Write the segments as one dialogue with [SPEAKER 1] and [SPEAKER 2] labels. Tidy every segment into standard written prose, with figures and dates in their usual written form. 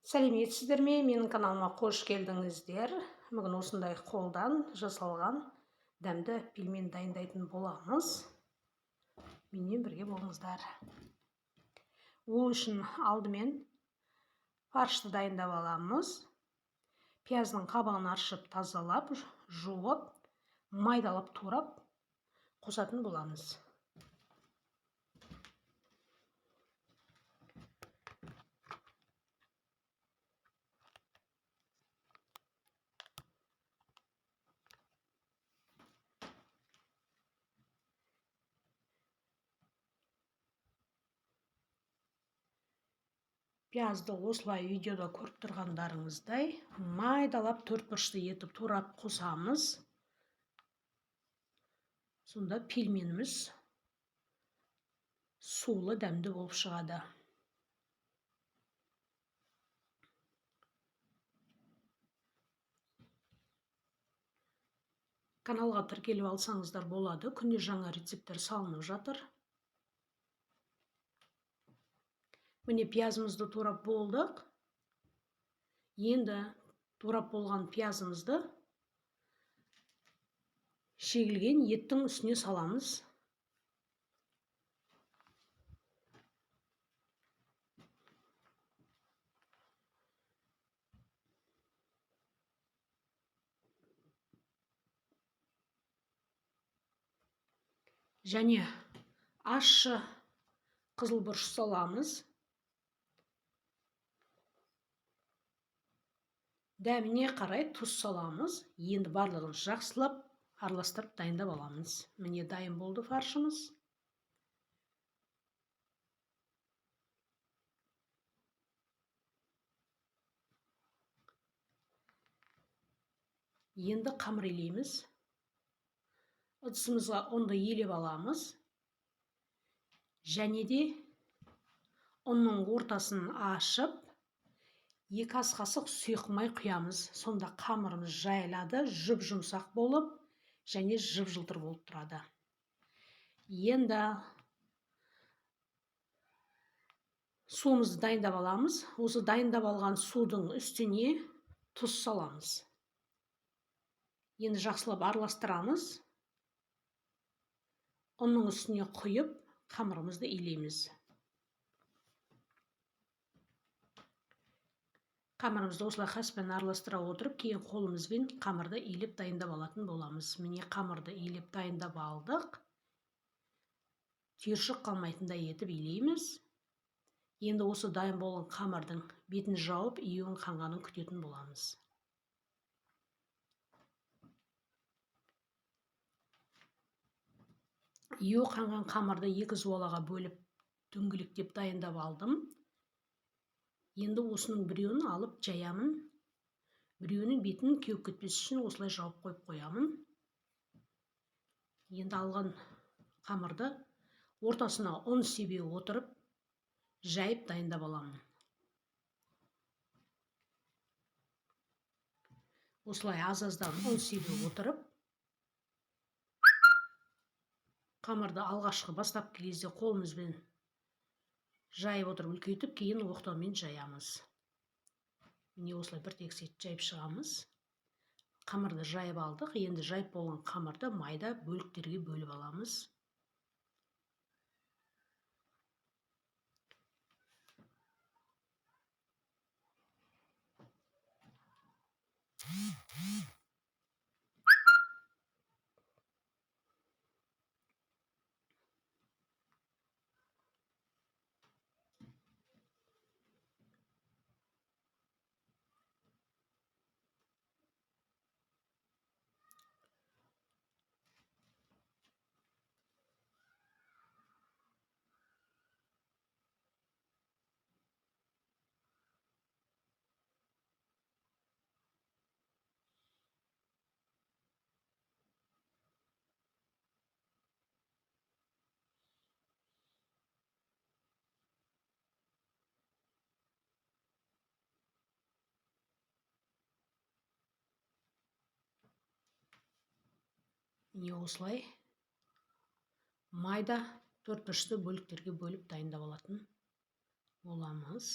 [SPEAKER 1] Сәлеметсіздер ме? Менің каналыма қош келдіңіздер. Бүгін осындай қолдан жасалған дәмді пельмен дайындайтын боламыз. Менімен бірге болыңыздар. Ол үшін алдымен фаршты дайындап аламыз. Пияздың қабығын аршып, тазалап, жуып, майдалап турап қосатын боламыз. Пиязды осылай видеода көріп тұрғандарыңыздай майдалап төрт бұрышты етіп турап қосамыз. Сонда пельменіміз сулы дәмді болып шығады. Каналға тіркеліп алсаңыздар болады. Күнде жаңа рецепттер салынып жатыр. Міне пиязымызды турап болдық. Енді турап болған пиязымызды шегілген еттің үстіне саламыз. Және ащы қызыл бұрыш саламыз. Дәміне қарай тұз саламыз. Енді барлығын жақсылап араластырып дайындап аламыз. Міне дайын болды фаршымыз. Енді қамыр илейміз. Ыдысымызға ұнды елеп аламыз. Және де ұнның ортасын ашып, 2 ас қасық сұйық май құямыз. Сонда қамырымыз жайылады, жұп-жұмсақ болып және жып-жылтыр болып тұрады. Енді суымызды дайындап аламыз. Осы дайындап алған судың үстіне тұз саламыз. Енді жақсылап араластырамыз. Ұнның үстіне құйып, қамырымызды илейміз. Қамырымызды осылай қаспен араластыра отырып, кейін қолымызбен қамырды илеп дайындап алатын боламыз. Міне қамырды илеп дайындап алдық. Түйіршік қалмайтындай етіп илейміз. Енді осы дайын болған қамырдың бетін жауып, июін қанғанын күтетін боламыз. Ию қанған қамырды 2 зуалаға бөліп дөңгелектеп дайындап алдым. Енді осының біреуін алып жаямын. Біреуінің бетін кеуіп кетпес үшін осылай жауып қойып қоямын. Енді алған қамырды ортасына ұн себе отырып, жайып дайындап аламын. Осылай аз-аздан ұн себе отырып, қамырды алғашқы бастапқы кезде қолымызбен жайып отырып үлкейтіп, кейін оқтаумен жаямыз. Міне осылай бір тегіс етіп жайып шығамыз. Қамырды жайып алдық. Енді жайып болған қамырды майда бөліктерге бөліп аламыз. Міне осылай майда төрт бұрышты бөліктерге бөліп дайындап алатын боламыз.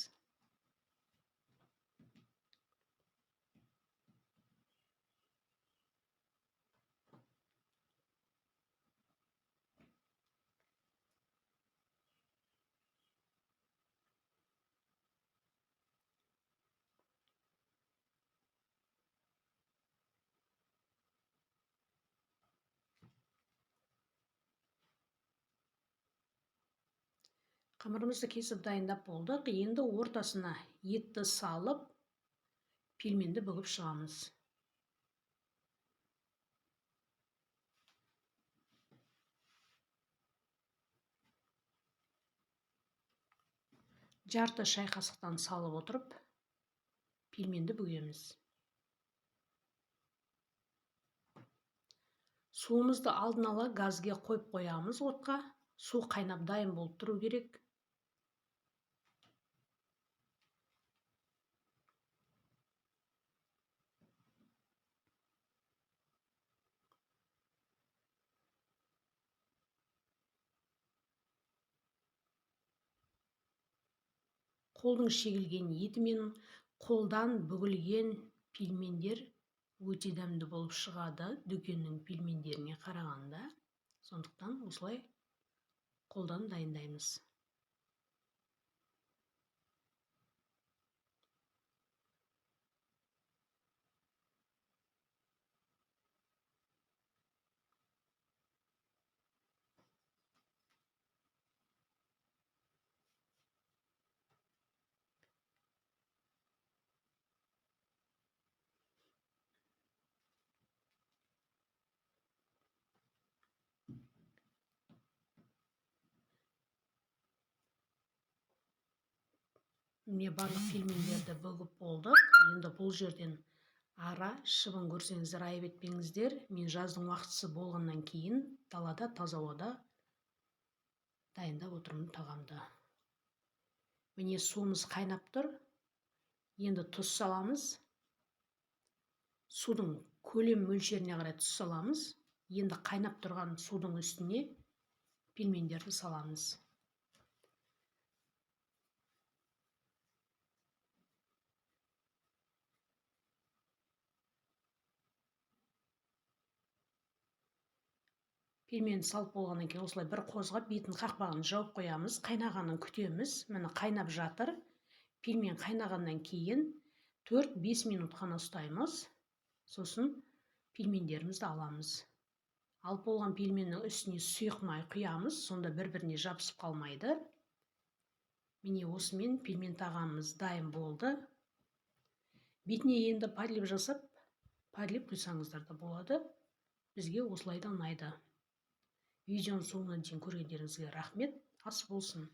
[SPEAKER 1] Қамырымызды кесіп дайындап болдық. Енді ортасына етті салып, пельменді бүгіп шығамыз. Жарты шай қасықтан салып отырып, пельменді бүгеміз. Суымызды алдын ала газге қойып қоямыз отқа. Су қайнап дайын болып тұру керек. Қолдың шегілген еті мен қолдан бүгілген пельмендер өте дәмді болып шығады дүкеннің пельмендеріне қарағанда. Сондықтан осылай қолдан дайындаймыз. Міне, барлық пельмендерді бүгіп болдық. Енді бұл жерден ара шыбын көрсеңіздер, айып етпеңіздер. Мен жаздың уақытысы болғаннан кейін далада, таза ауада дайындап отырмын тағамды. Міне, суымыз қайнап тұр. Енді тұз саламыз. Судың көлем мөлшеріне қарай тұз саламыз. Енді қайнап тұрған судың үстіне пельмендерді саламыз. Пельменді салып болғаннан кейін осылай бір қозғап, бетін қақпағын жауып қоямыз. Қайнағанын күтеміз. Міне, қайнап жатыр. Пельмен қайнағаннан кейін 4-5 минут қана ұстаймыз. Сосын пельмендерімізді аламыз. Алып болған пельменнің үстіне сұйық май құямыз, сонда бір-біріне жабысып қалмайды. Міне, осымен пельмен тағамымыз дайын болды. Бетіне енді подлив жасап, подлив құйсаңыздар да болады. Бізге осылай да ұнайды. Видеоның соңына дейін көргендеріңізге рахмет. Ас болсын.